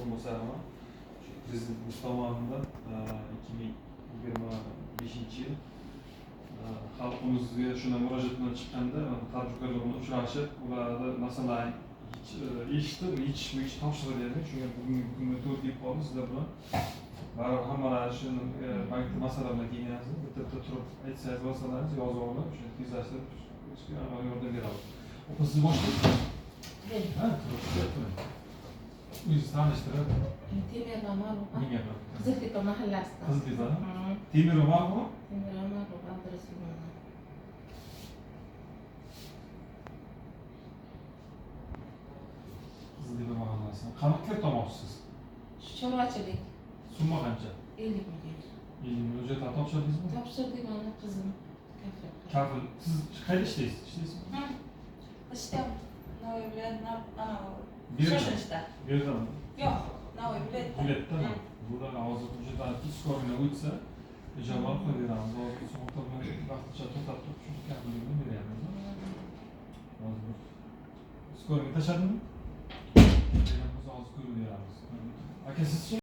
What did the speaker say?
lozim bo'lsa ham, shu Prezidentimiz tomonidan 2025-yil xalqimizga shunday murojaat bilan chiqqanda, tadbirkorlar bilan uchrashib, ularni masalan eshitib, yechish topshiriq berdik. Shunga bugungi kunga to'g'ri kelib qoldi sizlar bilan. Baribir hammalari shu bankda masala bilan kelgansiz, bitta bitta turib aytsangiz, masalaningizni yozib olib, shuni tezlashtirib, amaliy yordam beramiz. Opa, siz boshlaysiz? Ha, turib, turing. O'zingizni tanishtirib, Temirova Ma'rufa. Menga gapirib. Qiziltepa mahallasidan. Qiziltepa? Temirova Ma'rufa? Temirova Ma'rufa Abdurasulova. Qiziltepa mahallasi. Qanaqa kiritmoqchisiz? Shu chorvachilik. Summa qancha? 50 million. 50 million. Hujjatlar topshirdingizmi? Topshirdik, mana qizim kafil. Kafil. Siz qayerda ishlaysiz? Ishlaysizmi? Ishlayapman. Navoiy viloyat Bu yerda? shoshilinchda. Bu yerdami? Yo'q, Navoiy viloyatda. Viloyatdami? Bular hozir hujjatlar skorlar o'tsa, ijobat qilib beramiz. Hozir sug'urta bilan vaqtincha to'xtatib turib, shu kafillikni beryapmiz. Hozir skorga tashladimi? Bergan bo'lsa, hozir ko'rib beramiz. Aka, sizchi?